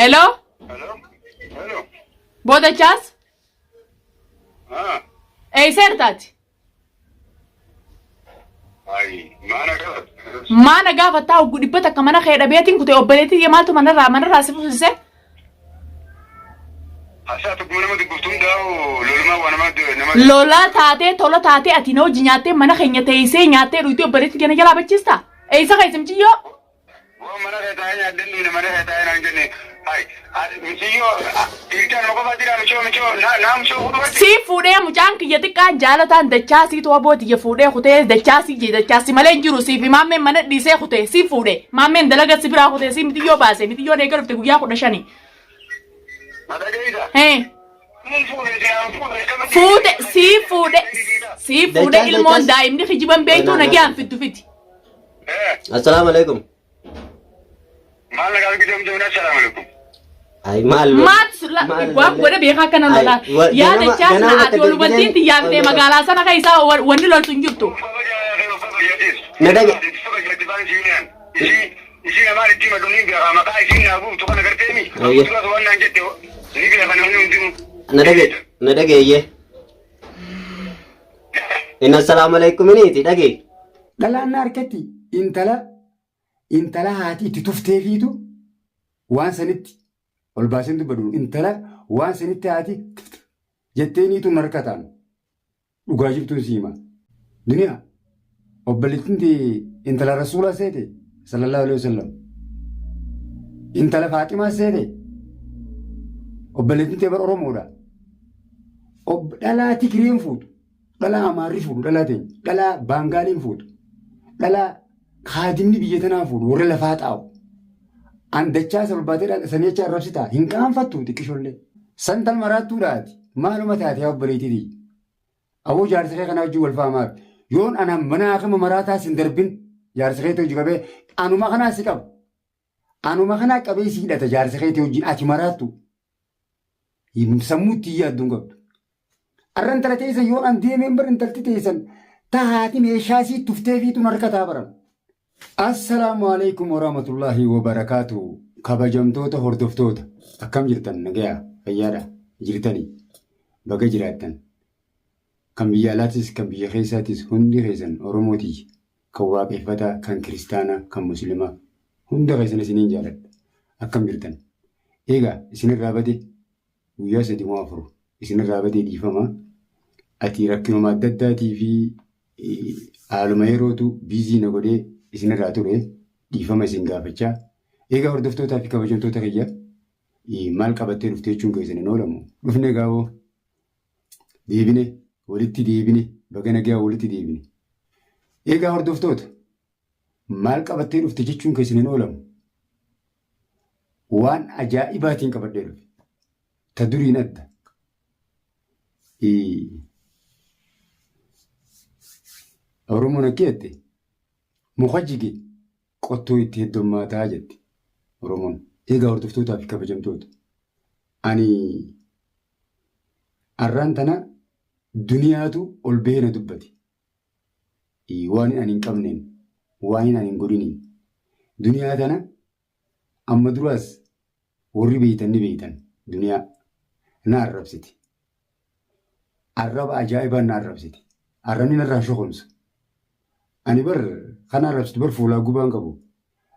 Hello? Hello? Hello? Boodachaas? Ah, Eessa jirtaati? ay, maana gaafat. Maana gaafattaa hogguu dhibba takka mana kee dhabeetiin kutee obboleettii kee maaltu manarraa manarraa si fufsise? Hasaa tokkuma nama dubbiftu hundaa'u lolumaa waa nama nama. Lolaa taatee tola taatee ati na hojii nyaattee mana keenya teessee nyaattee dhuytee obboleettii keenya jalaa bachiista? Eessa keessa muciyyoo? Waan mana kee taa'ee nyaadden dhiine mana kee taa'ee naan jenne. Ay, miciyyoo dhiirtaan nama qofaa jira micoo micoo naa micoo fuudhu Sii fuudhee mucaan kiyya xiqqaan jaalataan dachaasii to'aboo tiyya fuudhee kutee dachaasii jee dachaasii malee hin jiru siifi maammeen mana dhiisee kutee sii fuudhee maammeen dalaga si biraa kutee sii mitiyyoo baase mitiyyoon eega dhufte guyyaa 15. Na dhageessa. Hee Mun fuudhe si fuudhe akkamitti. fuute sii fuudhe sii fuudhe Dachaas ilmoon dachaas. daa'imni kijiban beektuu nagaan fiddu fiti. Eh, Assalaamu alaikum. maal nagaa argite micoo assalaamu alaikum. Ay maal Maat waan godhe beekaa akkana lolaa. Yaa dachaas na ati ol hubantiin tiyyaa fidee magaalaa sana keessaa wanni loltu hin jirtu. Na dhage. Isiin afaan itti himatu ni beeka maqaa isiin naa buuftu kana garteemi. Ayye. Duras waan naan jette ni beeka namni hundinuu. Na dhage na dhageeyye. Inna assalaamu alaikum iniiti dhage. Dhalaan na harkatti intala intala haati itti tufteefiitu waan sanitti ol baaseen dubbadhu intala waan sanitti haati jetteeniitu na harkataan dhugaa jirtuun si hima. Duniyaa obboleettiin tee intala rasuulaa seete sallallahu alaihi wasallam intala Faaximaa seete obboleettiin tee bar Oromoodha. Dhalaa Tigreen fuutu dhalaa Amaarri fuudhu dhalaa teenya dhalaa Baangaaliin fuutu dhalaa kaadimni biyya tanaa fuudhu warra lafaa xaa'u. An dachaa isa olbaatee sanii achi arrabsitaa hin qaanfattu xiqqishollee. Santal maraattuudhaati maaluma taate yaa obboleettii tiyya. Aboo jaarsa kee kanaa wajjin wal faamaaf. Yoon ana mana akama maraataa sin darbin jaarsa keetii hojii qabee anuma kanaa si qaba. Anuma kanaa qabee si hidhata jaarsa keetii wajjin ati maraattu. Sammuu itti yaaddu hin qabdu. Arra intala teessan yoon an deemeen bar intalti teessan tahaati meeshaa sii tuftee fiituun harka taa baran. Assalaamu alaikum warahmatullahi wabarakaatu. Kabajamtoota hordoftoota akkam jirtan nagayaa fayyaadha jirtanii baga jiraattan. Kan biyya alaatis kan biyya keessaatis hundi keessan Oromoo tiyya kan waaqeffataa kan kiristaanaa kan muslimaa hunda keessan isiniin jaaladha. Akkam jirtan? Egaa isinirraa bade guyyaa 3 moo 4 isinirraa badee dhiifama. Ati rakkinuma adda addaatii fi haaluma yerootu biizii na godhee isinirraa ture dhiifama isin gaafachaa. Egaa hordoftootaa fi kabajamtoota kiyya maal qabattee dhufte jechuun keessan hin oolamu. Dhufne gaawoo deebine walitti deebine baga nagaa walitti deebine. Egaa hordoftoota maal qabattee dhufte jechuun keessan hin oolamu. Waan ajaa'ibaatiin qabadhee dhufe. Ta duriin adda. Oromoon akka jette muka jige qottoo itti heddommaataa jetti Oromoon. Egaa hordoftootaa fi kabajamtoota ani arraan tana duniyaatu ol bahee na dubbate. Waan ani hin qabneen waan ani hin godhiniin duniyaa tana amma duraas warri beeytan ni beeytan duniyaa na arrabsiti. Arraba ajaa'ibaan na arrabsiti. Arrabni narraa shokomsu. Ani bar kan arrabsitu bar fuulaa gubaan qabu.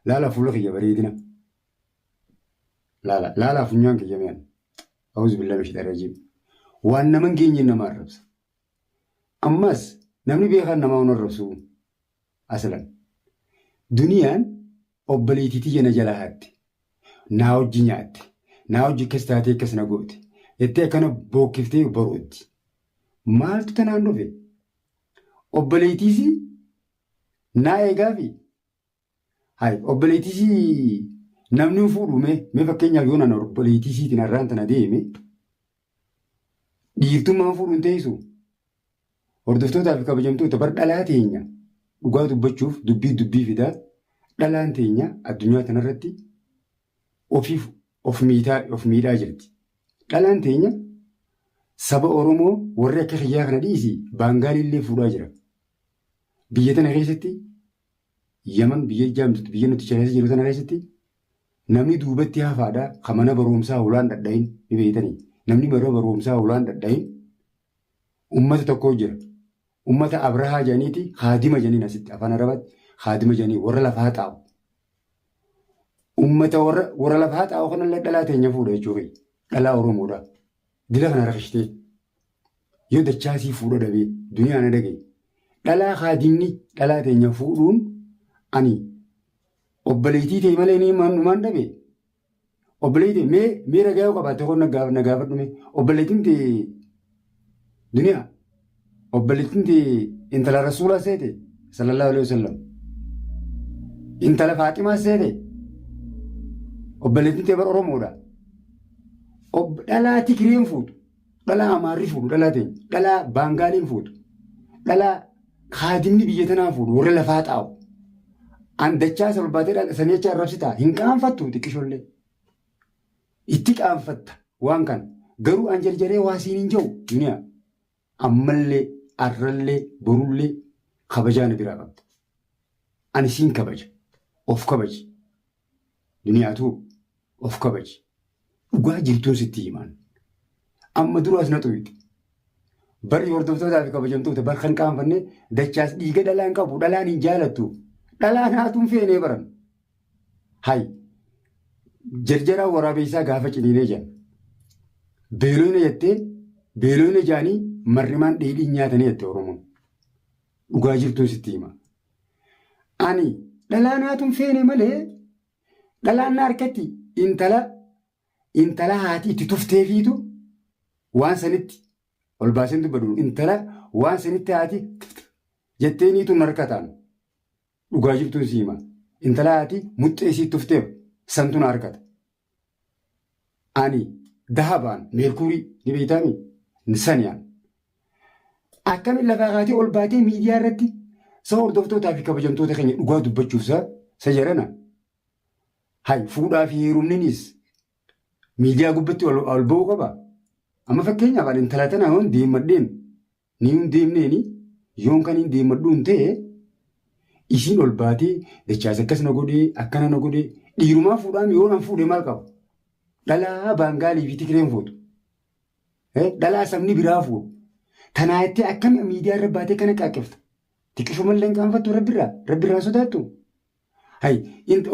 Laala fuula kiyya bareedina. Laala laalaa funyaan kiyya mi'an. Auzu billahi min shaytaani rajiim. Waan nama hin geenyeen nama arrabsa. Ammas namni beekaan namaa hin arrabsu. Aslan. Duniyaan obboleettii tiyya na jalaa hatte. Naa hojji nyaatte. Naa hojji akkas taatee akkas na goote. Jettee akkana bookkiftee barooddi. Maaltu tanaan dhufe? Obboleettiisii naa eegaafi? Hay obboleettiisii namni hin fuudhu mee mee fakkeenyaaf yoo nana obboleettiisiitiin arraan tana deeme dhiirtummaan fuudhu hin teessu. Hordoftootaa fi kabajamtoota bar dhalaa teenya dhugaa dubbachuuf dubbii dubbii fidaa dhalaan teenya addunyaa tanarratti ofiif of miitaa of miidhaa jirti. Dhalaan teenya saba Oromoo warri akka kiyyaa kana dhiisi Baangaaliillee fuudhaa jira. Biyya tana keessatti Yaman biyya ijaamtu biyya nuti keessa jiru tana keessatti Namni duubatti hafaadha ka mana barumsaa hulaan dhadhayin ni beektanii. Namni mana barumsaa hulaan dhadhayin ummata tokko jira. Ummata Abrahaa jedhaniiti haadima jedhaniin asitti afaan Arabaatti haadima jedhanii warra lafaa xaa'u. Ummata warra lafaa xaa'u kanallee dhalaa teenya fuudha jechuudha. Dhalaa Oromoodha. Dila kana rakishtee yoo dachaasii fuudha dhabee duniyaa na dhagaye. Dhalaa haadimni dhalaa teenya fuudhuun ani obboleettii ta'e malee ni numaan dhabe. Obboleettii mee ragaa yoo qabaatte kun na gaafadhu mee obboleettiin ta'e duniyaa obboleettiin ta'e intala rasuulaa seete sallallahu alaihi wasallam intala Faaximaa seete obboleettiin ta'e bar Oromoodha. Dhalaa Tigireen fuutu dhalaa Amaarri fuudhu dhalaa teenya dhalaa Baangaaliin fuutu dhalaa kaadimni biyya tanaa fuudhu warra lafaa xaa'u. An dachaa isa barbaadee sanii achi arrabsitaa hin qaanfattu xiqqishollee. Itti qaanfatta waan kana garuu an jarjaree waa siin hin jiru duniyaa ammallee arrallee borullee kabajaa na biraa qabda. Ani siin kabaja of kabaji duniyaatu of kabaji dhugaa jirtuun sitti himaan. Amma duraas na xuyite. Barri hordoftootaa fi kabajamtoota bar kan qaanfanne dachaas dhiiga dhalaan qabu dhalaan hin jaalattu. Dhalaan haatuun feenee baran. Hay jarjaraa waraabeessaa gaafa ciniinee jedhan. Beeloyna jettee beeloyna jaanii marrimaan dheedhii nyaatanii jette Oromoon. Dhugaa jirtuun sitti hima. Ani dhalaan haatuun feene malee dhalaan na harkatti intala haati itti tufteefiitu waan sanitti ol baaseen dubbadhu intala waan sanitti haati jettee niitu na harka ta'an dhugaa jirtuun si hima. Intala haati muxxee isii tufteef santu na harkata. Ani dahabaan meerkurii ni beektaami saniyaan. Akkamiin lafaa kaatee ol baatee miidiyaa irratti sa hordoftootaa fi kabajamtoota keenya dhugaa dubbachuuf sa jarana. Hay fuudhaa fi heerumninis miidiyaa gubbatti ol ba'uu qaba. Amma fakkeenyaaf ani intala tana yoon deemadheen ni hin deemneeni yoon kan hin deemadhuun ta'e isiin ol baatee dachaas akkas na godhee akkana na godhee dhiirumaa fuudhaan yoon an fuudhee maal qaba? Dhalaa Baangaalii fi Tikireen fuutu. Dhalaa sabni biraa fuudhu. Tanaa jettee akkami miidiyaa irra baatee kana qaaqqifta? Xiqqishumallee hin qaanfattu rabbirraa rabbirraa sodaattu. Hay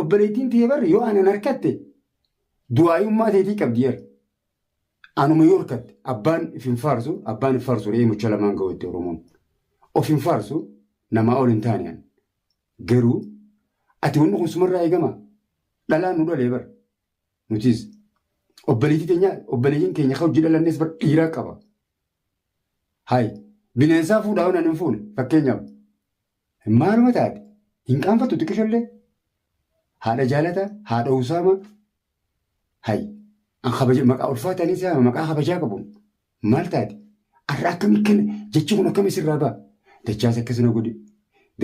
obboleettiin ta'e barri yoo anan harkatte du'aayummaa ta'eetii qabdi yer. Anuma yoo harkatte abbaan if hin faarsu abbaan hin faarsu re'ee mucha lamaan ga'u itti Oromoon. Of hin faarsu namaa ol hin taane an. Garuu ati wanni kun sumarraa eegama. Dhalaan nu dhalee bara. Nutis obboleettii teenya obboleeyyiin keenya kan hojii dhalannes bar dhiiraa qaba. Hay bineensaa fuudhaa waan hin fuune fakkeenyaaf maaluma taate hin qaanfattu xiqqishollee haadha jaalata haadha usaama hay an kabaja maqaa ulfaatanii si'ama maqaa kabajaa qabu maal taate har'a akkamii kana jechi kun akkamii sirraa ba'a dachaas akkasuma godhe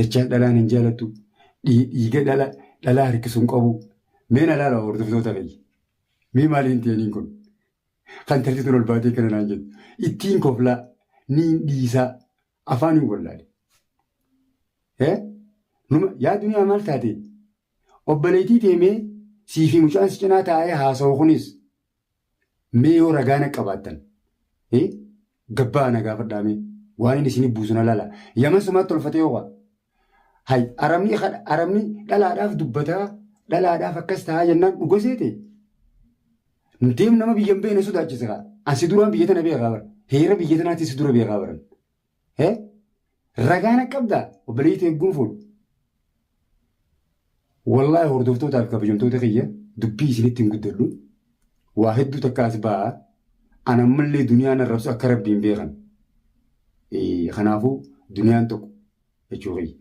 dachaas dhalaan hin jaalattu dhiiga dhala dhalaa harkisuu hin qabu mee na laala hordoftoota kiyya mee maaliin ta'aniin kun kan tarti tun ol baatee kana naan jettu ittiin koflaa niin dhiisaa afaan hin wallaale. Numa yaa duniyaa maal taate obboleettii teemee sii fi mucaan si cinaa taa'ee haasa'u kunis mee yoo ragaa na qabaattan gabbaa na gaafadhaa mee waan inni isinii buusu na laala yaman sumaatti tolfatee yoo hay arabni dhalaadhaaf dubbataa dhalaadhaaf akkas ta'aa jennaan dhuga seete deem nama biyya hin beekne sodaachisa kaa ansi duraan biyya tana beekaa bara heera biyya tanaatti si dura beekaa baran ragaa na qabdaa obboleettii eegguun fuudhu. Wallaahi hordoftootaa fi kabajamtoota kiyya dubbii isinitti hin guddadhu. Waa hedduu takka as ba'a. An ammallee duniyaan arrabsu akka rabbiin beekan. Kanaafuu duniyaan tokko jechuu kiyya.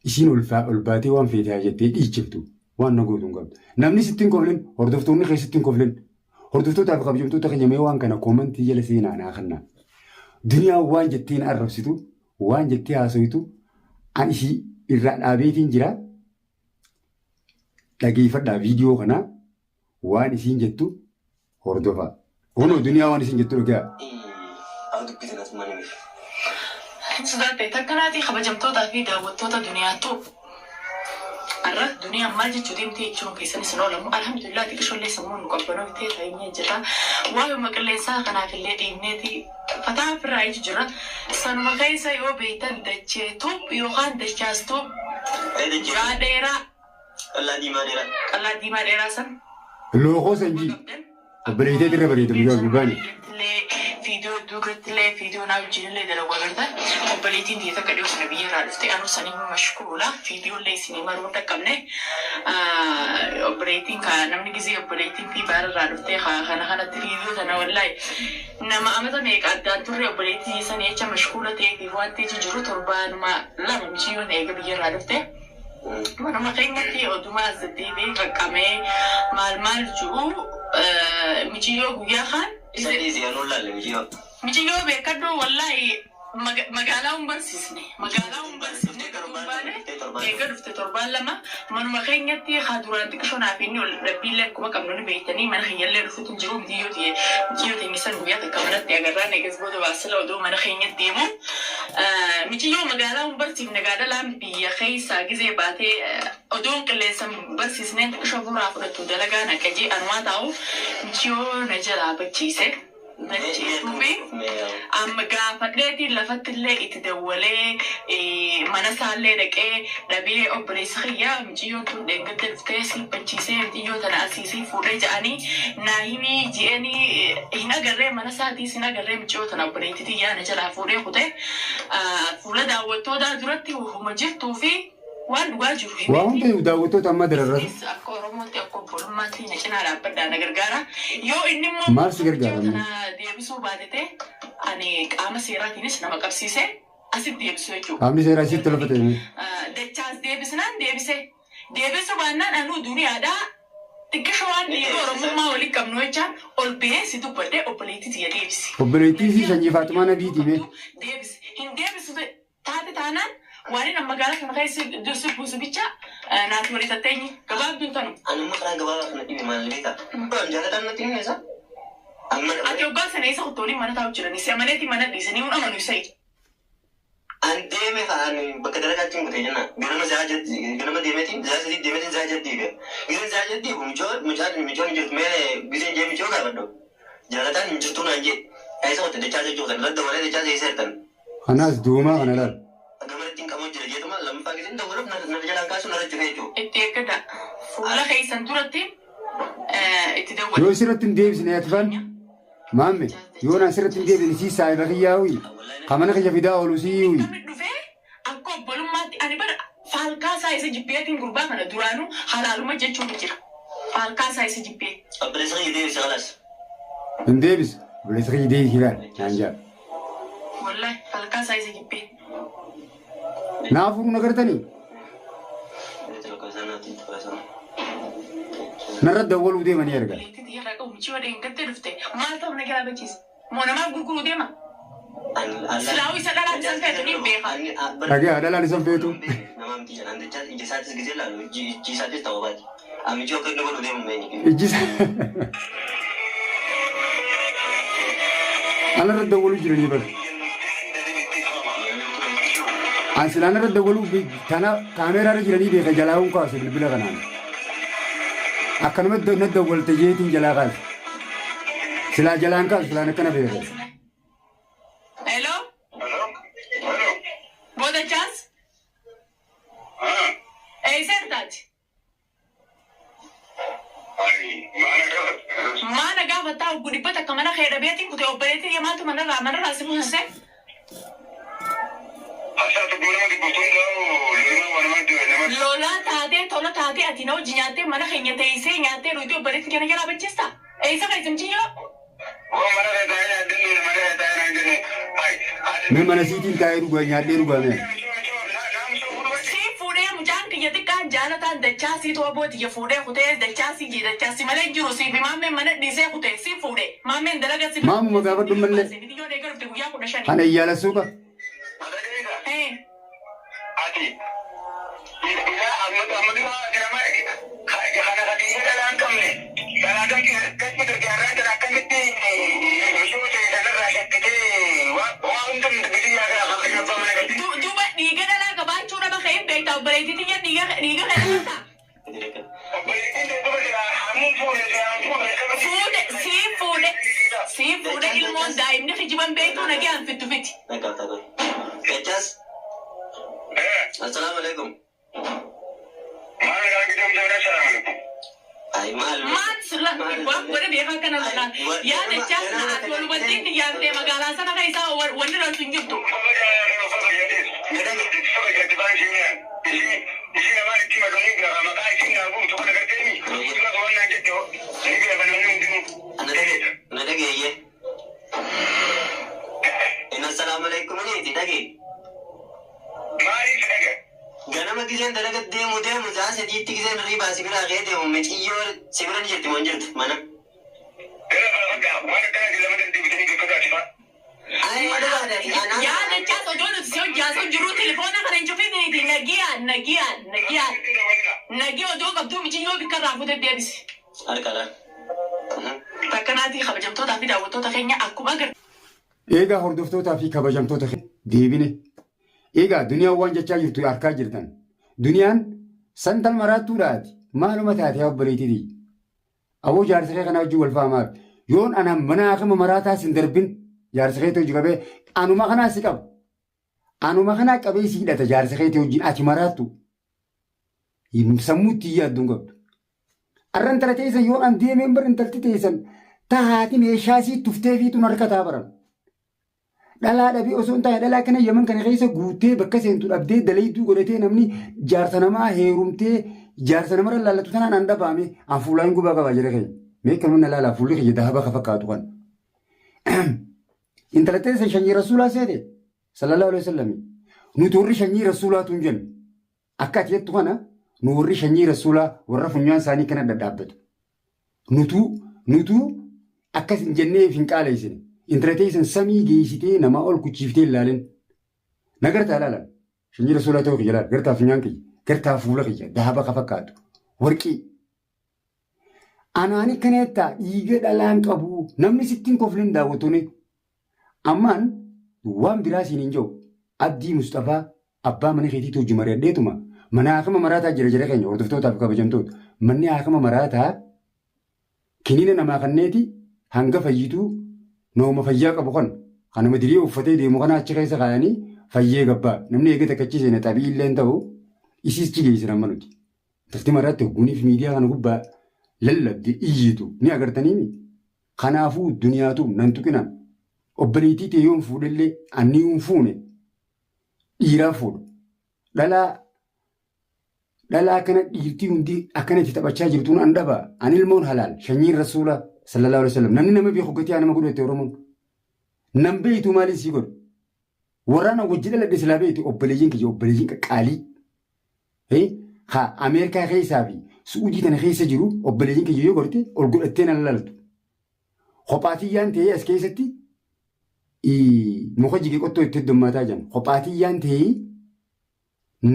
Isiin ol baatee waan feete haa jettee dhiichiftu waan na gootu hin qabdu. Namni sitti hin koflin hordoftoonni kee sitti hin koflin. Hordoftootaa fi kabajamtoota kiyya mee waan kana koomantii jala seenaa naa kennaa. Duniyaan waan jettee na arrabsitu waan jettee haasoytu an isii irraa dhaabeetiin jira. Dhageeffadhaa viidiyoo kana waan isiin jettu hordofaa. Kunoo duniyaa waan isiin jettu dhagaa. Amma dubbii tanatu mana miti. Sodaate takkanaatii kabajamtootaa fi daawwattoota duniyaattu. Arra duniyaan maal jechuu deemtee jechuun keessan isin oolamu. Alhamdulillah, xiqqishoollee sammuun nu qabbanoftee ta'ee jira. Waa'uma qilleensaa kanaaf illee dhiibneeti fataa ofirraa iju jira. Sanuma keessa yoo beektan Dacheetuu yookaan Dachaastuu muraa dheeraa. Qallaa diimaa dheeraa. Qallaa diimaa dheeraa san. Lookoo sanjii. Obboleettii irra bareedu guyyaa gubaani. Viidiyoo hedduu irrattillee viidiyoo naa wajjinillee dalagu agartan. Obboleettiin tiyya takka dhiyoo sana biyya irraa dhufte, anuu sanii mashkuula, viidiyoollee isinii maruu hin dhaqqabne. Obboleettiin ka namni gizee obboleettiin fi baara irraa dhuftee kana kanatti viidiyoo tana, wallaahi nama amata meeqa addaan turre, obboleettii tiyya sanii jecha mashkuula ta'eetiif waan ta'etu jiru. Torbaanuma 2 miciyyoon eega biyya irraa dhufte. Manuma keenyatti odumaa as deddeebi'ee qaqqamee maal maal ji'u miciyyoo guyyaa kaan. Isa dhiisi, anuu laalle miciyyoo. Miciyyoo beekadhu, wallaahi magaalaa hin barsiisne, magaalaa hin barsiisne, gadi hin baane. Eega dhufte torbaan 2 manuma keenyatti haa duraan xiqqishoo naaf inni ol dhabbiillee akkuma qabnu ni beektanii, mana keenyallee dhufuutu hin jiru. Miciyyoo tiyye, miciyyoo teenya san guyyaa takka manatti agarraan eegas booda baasila odoo mana keenyatti deemu miciyyoo magaalaa hin barsiifne. Gaadhalaan biyya keessaa gizee baatee odoon qilleensa hin barsiisneen xiqqishoo fuuraa fudhattu dalagaa naqajee anumaa taa'u miciyyoo na jalaa bachiise. Bachiisuufi amma gaafadheetiin lafattillee itti dawwalee, mana isaallee dhaqee dhabee. Obboleessa kiyya, miciyyoon tun dheengadda dhuftee si bachiisee, miciyyoo tana asiisii fuudhee ja'anii naa himii je'eenii, hin agarree, mana isaatiis hin agarree. Miciyyoo tana obboleettii tiyyaa na jalaa fuudhee kutee. Fuula daawwattootaa duratti homa jirtuu fi waan dhugaa jiru Waa himeeti. hunda daawwattoota amma dararrata. Isinis akka Oromootti, akka obbolummaatti na cinaa dhaabbadhaa, na gargaara. Yoo inni immoo Maal si miciyyoo gargaara? tana deebisuu baate ta'e, ani qaama seeraatiinis nama qabsiisee asitti deebisuu jechuudha. Qaamni seeraa isitti lafa ta'e. Dachaas deebisnaan deebisee. Deebisuu baannaan anuu duniyaadhaa xiqqishoo waan dhiiga Oromummaa walitti qabnu jecha ol bahee si dubbadhee, obboleettii tiyya deebisi. Obboleettii fi sanyii Faaxumaa Nabiiti mee. Deebisi. Hin deebisu taate taanaan waan inni magaalaa kana keessa dursi buusu bicha naati walii tatteenyi gabaabduun tanu. Ani immoo karaa gabaabaa kana dhibe maal beekaa? Waan jaalataan natti himne isa. Amma Ati hoggaa sana isa kuttooliin mana taa'u jiranii si amaneetii mana dhiisanii hun amanu isa. An deeme kaan bakka dalagaatti hin kutee jenna. Ganama za'a jatti, ganama deemeetiin za'a 3 deemeetiin za'a jatti deebi'a. Gizeen za'a jatti deebi'u micoo mucaan micoon hin jirtu, mee gizeen jee micoo gaafadhu. Jaalataan hin jirtuu naan jee. Eessa qotte dachaa jechuu kutan irratti dabalee dachaa seessa jirtan. Kanaas duumaa kana laal. Gamanatti hin qabuu jira jeetuma lammaffaa gizeen dawwaluuf na jalaan kaasuu narra cufee jechuudha. Itti eeggata. Fuula keessan duratti itti dawwala. Yoo sirratti hin deebisne ati fan maamme, yoo naan sirratti hin deebisne sii saahiba kiyyaa huyi. Ka mana kiyya fidaa oolu sii huyi. Namni dhufee akka obbolummaatti ani bara faalkaa isaa isa jibbeetiin gurbaa kana duraanuu halaaluma jechuun jira. Faalkaa isaa isa jibbee. Obboleessa kiyya deebise kalaas. Hin deebisu. Obboleessa kiyya deebisi laal naan jaa. Wallahi faalkaa isaa isa jibbee. Naa fuudhu na gartanii? Narra dawwaluu deemanii argan. Obboleettii tiyyarraa qabu michii wadhee hin gattee dhufte maal ta'u na jalaa bachiisa. Moo namaaf gurguruu deema? Silaa'uu isa dhalaan isan feetu ni beeka. Dhagee dhalaan isan feetu. Nama miti jedhan dachaa ija isaatis gisee laalu ijji isaatis ta'uu baati. Amichi akka inni godhu deemu meenyi. Ijji anarra dawwaluu jiranii bara. An silaa narra dawwaluu tana kaameeraarra jiranii beeka, jalaa hun kaasu bilbila kanaan. Akkanuma na dawwalte jeetiin jalaa kaasu. Silaa jalaan kaasu silaan akkana beeka. Hello? Hello? Hello? Booda chaas? Ah. Eessa taati? Ai, maana gaafata. Maana gaafataa oggu 100 mana kee dhabeetiin kutee, obboleettii maaltu manarraa si buusise? Hasaa tokko nama dubbatu hundaa'u lolmaa waan nama nama. Lolaa taatee tola taatee ati na hojii nyaattee mana keenya teessee nyaattee dhugdee obboleettii keenya jalaa bachiista? Eessa keessa muciyyoo? Waan mana kee taa'ee nyaadde mana kee taa'ee naan jenne. Ai, Mee mana siitiin taa'ee dhugaa nyaadhee dhugaa mee. Si fuudhee mucaan kiyya xiqqaan jaalataan dachaasii tooboo tiyya fuudhee kutee, dachaasii jee dachaasii malee hin jiru siif maammeen mana dhiisee kutee si fuudhee maammeen dalaga si. Maamuma gaafadhu mallee. Mitiyyoo deeggar dhufte guyyaa 15. Kana iyyaalassuu qaba. Ati ilaa amma amma dura nama kana kadhiyyee dhalaa hin qabne dhalaa kan keessatti gargaaraa jira, akkamitti mishoo ta'e sanarraa shakkitee waa hunda biyyaa kana abbaa mana galche. Duuba dhiiga dhalaa qabaachuu dhaba kee hin beektaa, obboleettii tiyya dhiiga dhiiga kee dhabataa? Fuudhe sii fuudhe sii fuudhe ilmoon daa'imni kijiban beektuu nagaan fittu fiti. Dachaas. Assalaamu alaikum. Ay maal. Maal sirra waan godhe beekaa kana irraa yaa dachaas na ati walumattiin xiyyaartee magaalaa sana keessaa wanni loltu hin jirtu. Na dhageeyye. Inni assalaamu alaikum ni dhagee. Ganama giseen dalaga deemu deemu sa'a sadiitti giseen riibaa sibira kee deemu miciyyoo sibira ni jirti moo hin jirtu mana. Ay dhugaadha. Yaa dachaas odoo nuti si hojjaasuu jirru telefoona kana hin cufiniiti nagiyaan nagiyaan nagiyaan nagii odoo qabduu miciyyoo bikka irraa fuutee deebisi. Harkala. Takkanaatii kabajamtootaa fi daawwattoota keenya akkuma agartan. Eegaa hordoftootaa fi kabajamtoota deebine. Egaa duniyaan waan jechaa jirtu harkaa jirtan. Duniyaan santal maraattuudhaati. Maaluma taate haa obboleettiiti. Aboo jaarsa kee kana wajjin wal faamaaf. Yoon ana mana akama maraataa sin darbin jaarsa keetii hojii qabee anuma kanaa si qaba. Anuma kanaa qabee si hidhata jaarsa keetii wajjin ati maraattu. Sammuutti yaadduun qabdu. Arran tana teessan yoon an deemeen bar intalti teessan tahaati meeshaa sii tuftee fiituun harka taa baran. Dhalaa dhabee osoo hin taane dhalaa kana Yaman kana keessa guuttee bakka seentu dhabdee dalayduu godhatee namni jaarsa namaa heerumtee jaarsa namarra laallatu tanaan an dhabaame an fuulaa hin gubaa qabaa jira keenya. Mee kanuma na laalaa fuulli kiyya dahaba ka fakkaatu kana. Intala teessan shanyii rasuulaa seete sallallahu alaihi wasallam. Nuti warri shanyii rasuulaatu hin jennu. Akka ati jettu kana nu warri shanyii rasuulaa warra funyaan isaanii kana dhadhaabbatu. Nutuu nutuu akkas hin jennee hin qaaleessine. Intala teessan samii geessitee namaa ol kuchiiftee hin ilaalin. Na gartaa ilaalan. Shanyii rasuulaa ta'uu kiyya ilaala. Gartaa funyaan kiyya. Gartaa fuula kiyya. Dahaba ka fakkaatu. Warqii. Anaani kaneettaa dhiiga dhalaan qabu. Namni sittiin koflin daawwatuni. Ammaan waan biraa siin hin jiru. Abdii Mustafaa abbaa mana keetiitu hojii mari'adheetuma mana haakama maraataa jira jira keenya hordoftootaaf kabajamtoota. Manni haakama maraataa kiniina namaa kanneeti hanga fayyituu nama fayyaa qabu kan kanuma diree uffatee deemu kana achi keessa kaayanii fayyee gabbaa namni eegee takka achi seene xabii illee hin ta'u isiis chi geessan amma nuti. Intalti maraatte hogguuniif miidiyaa kana gubbaa lallabde iyyitu ni agartaniimi. Kanaafuu duniyaatu nan tuqinaan obboleettii tee yoon fuudhellee anni hin fuune dhiiraa fuudha. Dhalaa dhalaa akkana dhiirtii hundi akkana itti taphachaa jirtuun an dhaba an ilmoon halaal shanyiin rasuula sallallahu alaihi wasallam namni nama beeku gatii nama godhate oromoon nan beeytu maaliin sii godha warraan wajji dhaladhe silaa beeytu obboleeyyiin kiyya obboleeyyiin qaqqaalii ha Ameerikaa keessaa fi Su'uudii tana keessa jiru obboleeyyiin kiyya yoo gorte ol godhattee nan laltu kophaatiyyaan ta'ee as keessatti muka jige qottoo itti heddummaataa jiran kophaatiyyaan ta'ee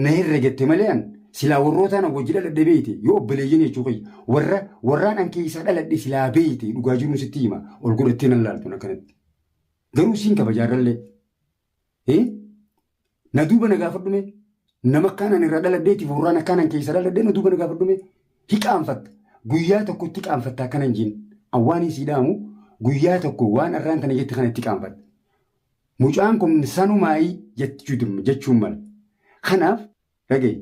na herregette malee an silaa warrootaan an wajji dhaladhe beeyte yoo obboleeyyan jechuu kiyya warra warraan an keessaa dhaladhe silaa beeyte dhugaa jiruun sitti hima ol godhattee nan laaltu akkanatti garuu siin kabajaarrallee na duuba na gaafadhume nama akkaan an irraa dhaladheetiif warraan akkaan an keessaa dhaladhe na duuba na gaafadhume hiqaanfatta guyyaa tokkotti qaanfatta akkana hin jin an waan hin sii dhaamu guyyaa tokko waan arraan tana jette kana itti qaanfatta. Mucaan kun sanumaayii jechuun mala. Kanaaf dhaga'i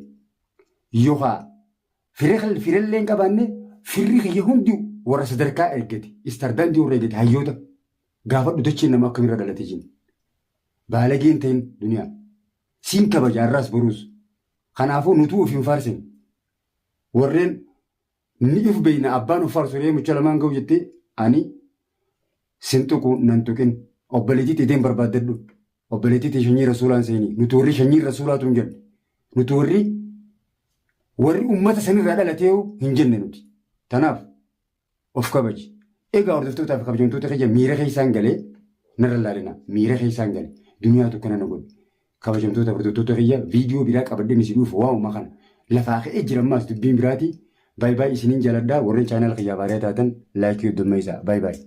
yookaan firallee hin qabaanne firri kiyya hundi warra sadarkaa eeggate istardaandii warra eeggate hayyoota gaafadhu dacheen nama akkamirra dhalate jin. Baalageen ta'in duniyaa. Siin kabaja har'aas boruus. Kanaafuu nutuu of hin faarsine. Warreen ni if beeyna abbaan of faarsu ree mucha lamaan ga'u jettee ani sin tuqu nan tuqin obboleettii teeteen barbaaddadhu obboleettii tee shanyii rasuulaan seenii nuti warri shanyii rasuulaatu hin jenne nuti warri warri ummata sanirraa dhalateehu hin jenne nuti tanaaf of kabaji egaa hordoftootaa fi kabajamtoota kiyya miira keessaan galee narra laalina miira keessaan gale duniyaatu kana na godhe kabajamtoota hordoftoota kiyya viidiyoo biraa qabadheen isin dhufu waa'uma kana lafaa ka'ee jira ammaas dubbiin biraatii baay baay isiniin jaaladha warreen chaanaala kiyyaa baariyaa taatan laayikii heddummeessaa baay baay.